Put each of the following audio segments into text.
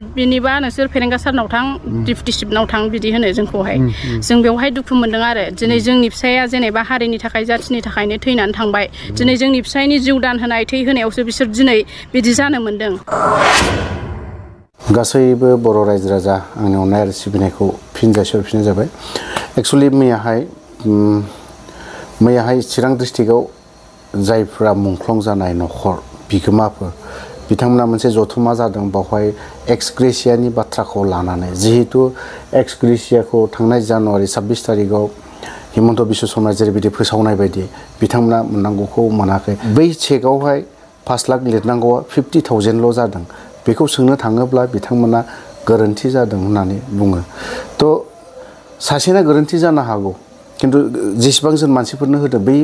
बिनिबा नोंसोर फेरेंगा सारनाव थां डिप्टी चिफनाव थां बिदि होनो जोंखौहाय जों बेवहाय दुखु मोनदों आरो दिनै जोंनि फिसाया जेनेबा हारिनि थाखाय जाथिनि थाखायनो थैनानै थांबाय दिनै जोंनि फिसायनि जिउ दान होनाय थै होनायावसो बिसोर दिनै बिदि जानो मोनदों। गासैबो बर' रायजो राजा आंनि अननाय आरो सिबिनायखौ फिन जासिहरफिननाय जाबाय। एक्सुअलि मैयाहाय चिरां डिस्ट्रिक्टआव जायफ्रा मुंख्लं जानाय न'खर बिगोमाफोर बिथांमोना मोनसे जथुमा जादों बावहाय एक्स ग्रेसियानि बाथ्राखौ लानानै जिहेतु एक्स ग्रेसियाखौ थांनाय जानुवारि 26 तारिखआव हिमन्त बिश्व शर्माया जेरैबायदि फोसावनाय बायदि बिथांमोना मोननांगौखौ मोनाखै। बै चेकआवहाय 5 लाख लिरनांगौआ 50,000ल' जादों। बेखौ सोंनो थाङोब्ला बिथांमोना गोरोन्थि जादों होननानै बुङो। थ' सासेना गोरोन्थि जानो हागौ खिन्थु जेसेबां जों मानसिफोरनो होदों बै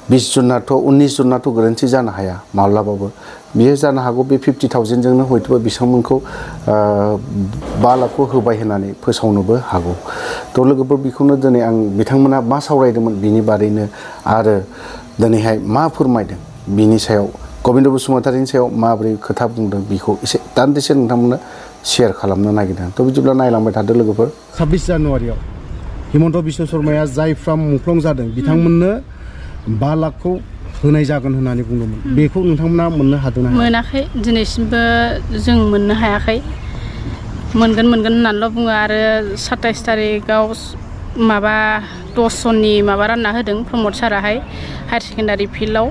20 जननाथ' 19 जननाथ' गोरोन्थि जानो हाया माब्लाबाबो। बियो जानो हागौ बे 50,000जोंनो हयथ'बा बिथांमोनखौ 5 लाखखौ होबाय होननानै फोसावनोबो हागौ। थ' लोगोफोर बेखौनो दिनै आं बिथांमोना मा सावरायदोंमोन बिनि बादैनो आरो दिनैहाय मा फोरमायदों बिनि सायाव गबिन्द बसुमतारीनि सायाव माबोरै खोथा बुंदों बेखौ एसे दान्दिसे नोंथांमोननो शेयार खालामनो नागिरदों। थ' बिदिब्ला नायलांबाय थादो लोगोफोर। 26 जानुवारियाव हिमन्त बिश्व शर्माया जायफ्रा मुंख्लं जादों बिथांमोननो 5 लाखखौ होनाय जागोन होननानै बुंदोंमोन। बेखौ नोंथांमोना मोननो हादोंना? मोनाखै, दिनैसिमबो जों मोननो हायाखै। मोनगोन होननानैल' बुङो आरो 27 तारिखआव माबा 10 जननि माबा रानना होदों प्रमद साराहाय हायार सेकेन्डारि फिल्डआव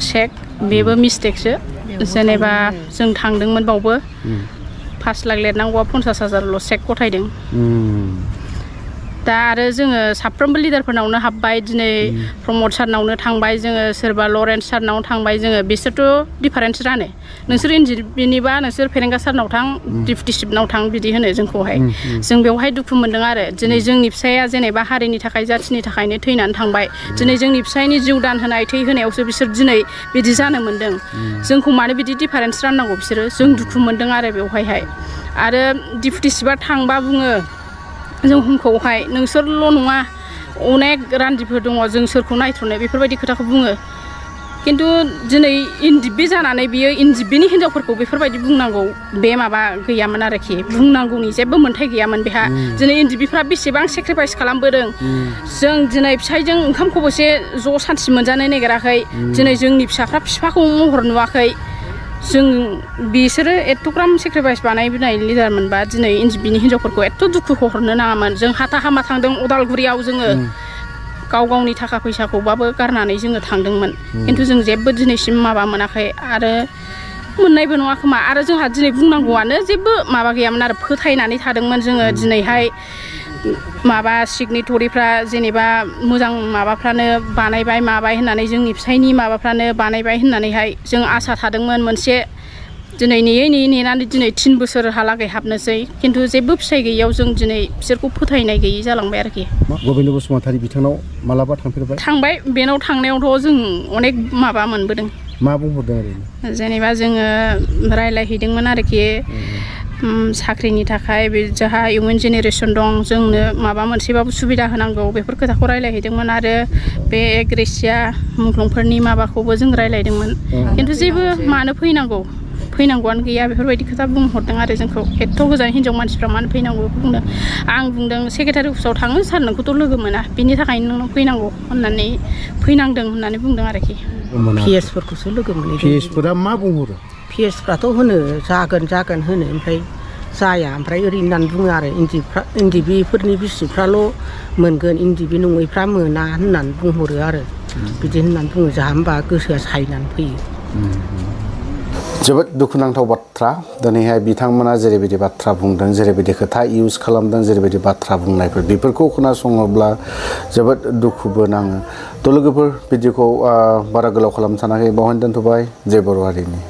चेक बेबो मिस्टेकसो जेनेबा जों थांदोंमोन बावबो 5 लाख लिरनांगौआ 50,000ल' चेक गथायदों। दा आरो जोङो साफ्रोमबो लिडारफोरनावनो हाबबाय दिनै प्रमद सारनावनो थांबाय जोङो सोरबा लरेन्स सारनावनो थांबाय जोङो बिसोरथ' डिफारेन्स रानो नोंसोर बिनिबा नोंसोर फेरेंगा सारनाव थां डिप्टी चिफनाव थां बिदि होनो जोंखौहाय जों बेवहाय दुखु मोनदों आरो दिनै जोंनि फिसाया जेनेबा हारिनि थाखाय जाथिनि थाखायनो थैनानै थांबाय दिनै जोंनि फिसायनि जिउ दान होनाय थै होनायावसो बिसोर दिनै बिदि जानो मोनदों। जोंखौ मानो बिदि डिफारेन्स राननांगौ बिसोरो जों दुखु मोनदों आरो बेवहाय आरो डिप्टी चिफआ थांबा बुङो जोंखौहाय नोंसोरल' नङा अनेक रान्दिफोर दङ जों सोरखौ नायथ'नो बेफोरबायदि खोथाखौ बुङो। खिन्थु दिनै इनडिपि जानानै बियो इनडिपिनि हिनजावफोरखौ बेफोरबायदि बुंनांगौ बे माबा गैयामोन आरोखि बुंनांगौनि जेबो मोन्थाय गैयामोन बेहा। दिनै इनडिपिफ्रा बेसेबां सेक्रिफाइस खालामबोदों जों दिनै फिसायजों ओंखाम खबसे ज' सान्थि मोनजानो नागिराखै दिनै जोंनि फिसाफ्रा बिफाखौ महर नुवाखै जों बिसोरो एथ'ग्राम सेक्रिफाइस बानायबोनाय लिडार मोनबा दिनै इनडिपिनि हिनजावफोरखौ एथ' दुखु हरनो नाङामोन। जों हाथा हामा थांदों अदालगुरियाव जोङो गावनि थाखा फैसाखौबाबो गारनानै जोङो थांदोंमोन खिन्थु जों जेबो दिनैसिम माबा मोनाखै आरो मोननायबो नङा खोमा आरो जोंहा दिनै बुंनांगौआनो जेबो माबा गैयामोन आरो फोथायनानै थादोंमोन जोङो दिनैहाय माबा सिगनेटरिफ्रा जेनेबा मोजां माबाफ्रानो बानायबाय माबाय होननानै जोंनि फिसायनि माबाफ्रानो बानायबाय होननानैहाय जों आसा थादोंमोन मोनसे दिनै नेनानै दिनै 3 बोसोरहालागै हाबनोसै खिन्थु जेबो फिसाय गैयियाव जों दिनै बिसोरखौ फोथायनाय गैयि जालांबाय आरोखि। गबिन्द बसुमतारी बिथांनाव मालाबा थांफेरबाय? थांबाय बेनाव थांनायावथ' जों अनेक माबा मोनबोदों। मा बुंहरदों ओरैनो? जेनेबा जोङो रायलायहैदोंमोन आरोखि साख्रिनि थाखाय बे जोंहा इयुन जेनेरेसन दं जोंनो माबा मोनसेबाबो सुबिदा होनांगौ बेफोर खोथाखौ रायलायहैदोंमोन आरो बे ग्रेसिया मुंख्लंफोरनि माबाखौबो जों रायलायदोंमोन खिन्थु जेबो मानो फैनांगौआनो गैया बेफोरबायदि खोथा बुंहरदों आरो जोंखौ एथ' गोजान हिनजाव मानसिफ्रा मानो फैनांगौ बेखौ बुंदों। आं बुंदों सेक्रेटारि अफिसाव थाङो सार नोंखौथ' लोगो मोना बिनि थाखायनो नोंनाव फैनांगौ होननानै फैनांदों होननानै बुंदों आरोखि। पिएसफोरखौसो लोगो मोनहैदों। पिएसफोरा मा बुंहरो? पिएसफ्राथ' होनो जागोन होनो ओमफ्राय जाया ओमफ्राय ओरै होननानै बुङो आरो इनडिपिफोरनि बिसिफ्राल' मोनगोन इनडिपि नङैफ्रा मोना होननानै बुंहरो आरो बिदि होननानै बुङो जोंहा होमबा गोसोआ सायनानै फैयो। जोबोद दुखुनांथाव बाथ्रा दिनैहाय बिथांमोना जेरैबायदि बाथ्रा बुंदों जेरैबायदि खोथा इउज खालामदों जेरैबायदि बाथ्रा बुंनायफोर बेफोरखौ खोनासङोब्ला जोबोद दुखुबो नाङो। थ' लोगोफोर भिडिअखौ बारा गोलाव खालामनो सानाखै बावहायनो दोनथ'बाय। जय बर' हारिनि।